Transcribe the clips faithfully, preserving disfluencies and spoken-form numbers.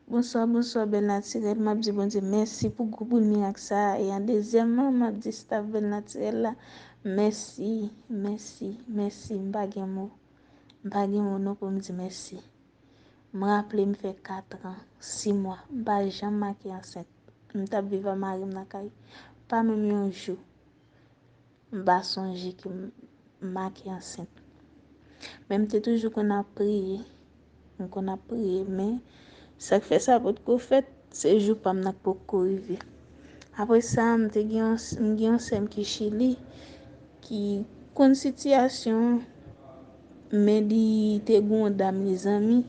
Bonswa, bonswa, Bèl Natirèl. M ap di Bondye mèsi pou gwo boul mirak sa a. E an dezyèmman, m ap di staf Bèl Natirèl la, mèsi, mèsi, mèsi. M pa gen mo. M pa gen mo non pou m di mèsi. M raple m fè kat an, sis mwa. M pa janm make ansent. M t ap viv ak mari m nan kay. Pa menm yon jou. M pa sonje ke m make ansent. Men m te toujou konn ap priye. M konn ap priye, men sa k fè sa potko fèt, se jou pa m nan k potko rive. Apre sa, m te gen yon, m gen yon sè m ki Chili, ki konn sitiyasyon an, men li te gen yon dam li zanmi.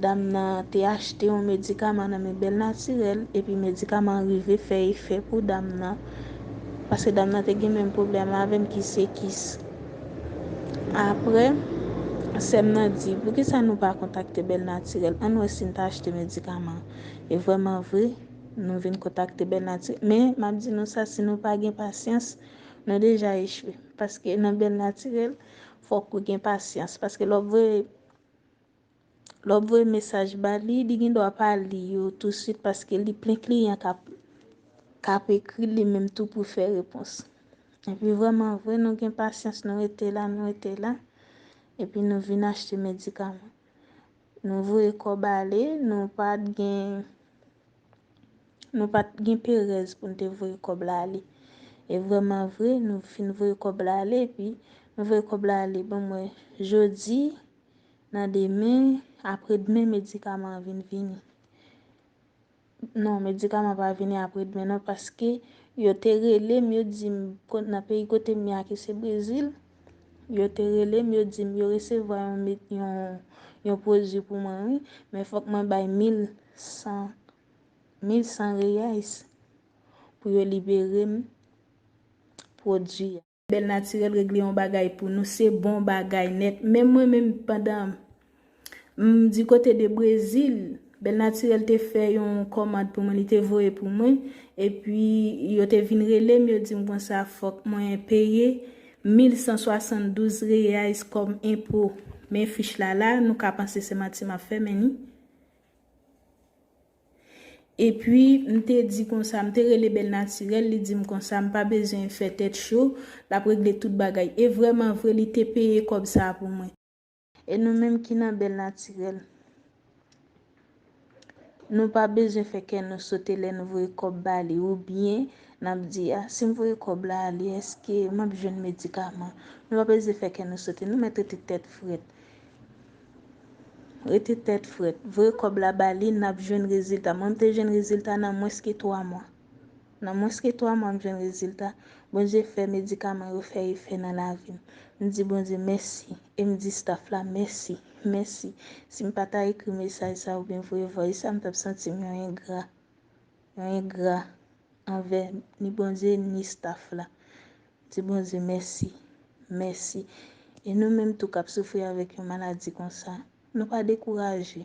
Dam nan te achte yon medikaman nan men Bèl Natirèl, epi medikaman an rive fè efè pou dam nan, paske dam nan te gen menm pwoblèm avè m ki se kis. Apre, sè m nan di, poukisa nou pa kontakte Bèl Natirèl? Ann wè si n ta achte medikaman an. E vrèman vre, nou vin kontakte Bèl Natirèl. Men, m ap di nou sa, si nou pa gen pasyans, nou deja echwe. Paske nan Bèl Natirèl, fòk ou gen pasyans. Paske lè w voye, lè w voye mesaj ba li, li gen dwa pa li yo touswit paske li plen kliyan k ap, k ap ekri li menm tou pou fè repons. Epi vrèman vre, nou gen pasyans, nou rete la, nou rete la. Epi nou vin achte medikaman. Nou voye kòb ale, nou pa t gen, nou pa t gen perèz pou n te voye kòb la ale. E vrèman vre, nou fin voye kòb la ale, epi nou voye kòb la ale, ban mwen jodi, nan demen, apre demen, medikaman an vin vini. Non, medikaman pa vini apre demen non, paske yo te rele m, yo di m, ko-, nan peyi kote m ye a ki se Brezil, yo te rele m, yo di m yo resevwa yon, yon, yon pwodui pou mwen, wi, men fòk mwen bay mil san, mil san reais pou yo libere m pwodui a. Bèl Natirèl regle yon bagay pou nou, se bon bagay nèt. Men mwen menm, pandan m di kote de Brezil, Bèl Natirèl te fè yon kòmand pou mwen, li te voye pou mwen, epi yo te vin rele m, yo di m konsa fòk mwen peye mil san swasanndouz reais kòm enpo. Men fich la la, nou ka panse se manti m ap fè, men ni. Epi, m te di konsa, m te rele Bèl Natirèl, li di m konsa, m pa bezwen fè tèt cho, l ap regle tout bagay. E vrèman vre, li te peye kòb sa a pou mwen. E nou menm ki nan Bèl Natirèl, nou pa bezwen fè kè nou sote lè nou voye kòb ba li, oubyen n ap di, a, si m voye kòb la ale, èske m ap jwenn medikaman? Nou pa bezwen fè kè nou sote, nou mèt rete tèt frèt. Rete tèt frèt. Voye kòb la ba li, n ap jwenn rezilta. Mwen, m te jwenn rezilta nan mwens ke twa mwa. Nan mwens ke twa mwa, m jwenn rezilta. Bondye fè medikaman yo fè efè nan lavi m. M di Bondye mèsi. E m di staf la mèsi. Mèsi. Si m pa ta ekri mesaj sa oubyen voye voice sa, m t ap santi m yon engra. Yon engra anvè ni Bondye, ni staf la. Di Bondye mèsi, mèsi. E nou menm tou k ap soufri avèk yon maladi konsa, nou pa dekouraje.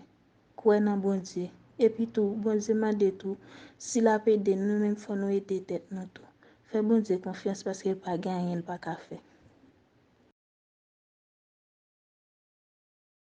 Kwè nan Bondye. Epi tou, Bondye mande tou, si l ap ede nou, nou menm fò nou ede tèt nou tou. Fè Bondye konfyans paske pa gen anyen l pa ka fè.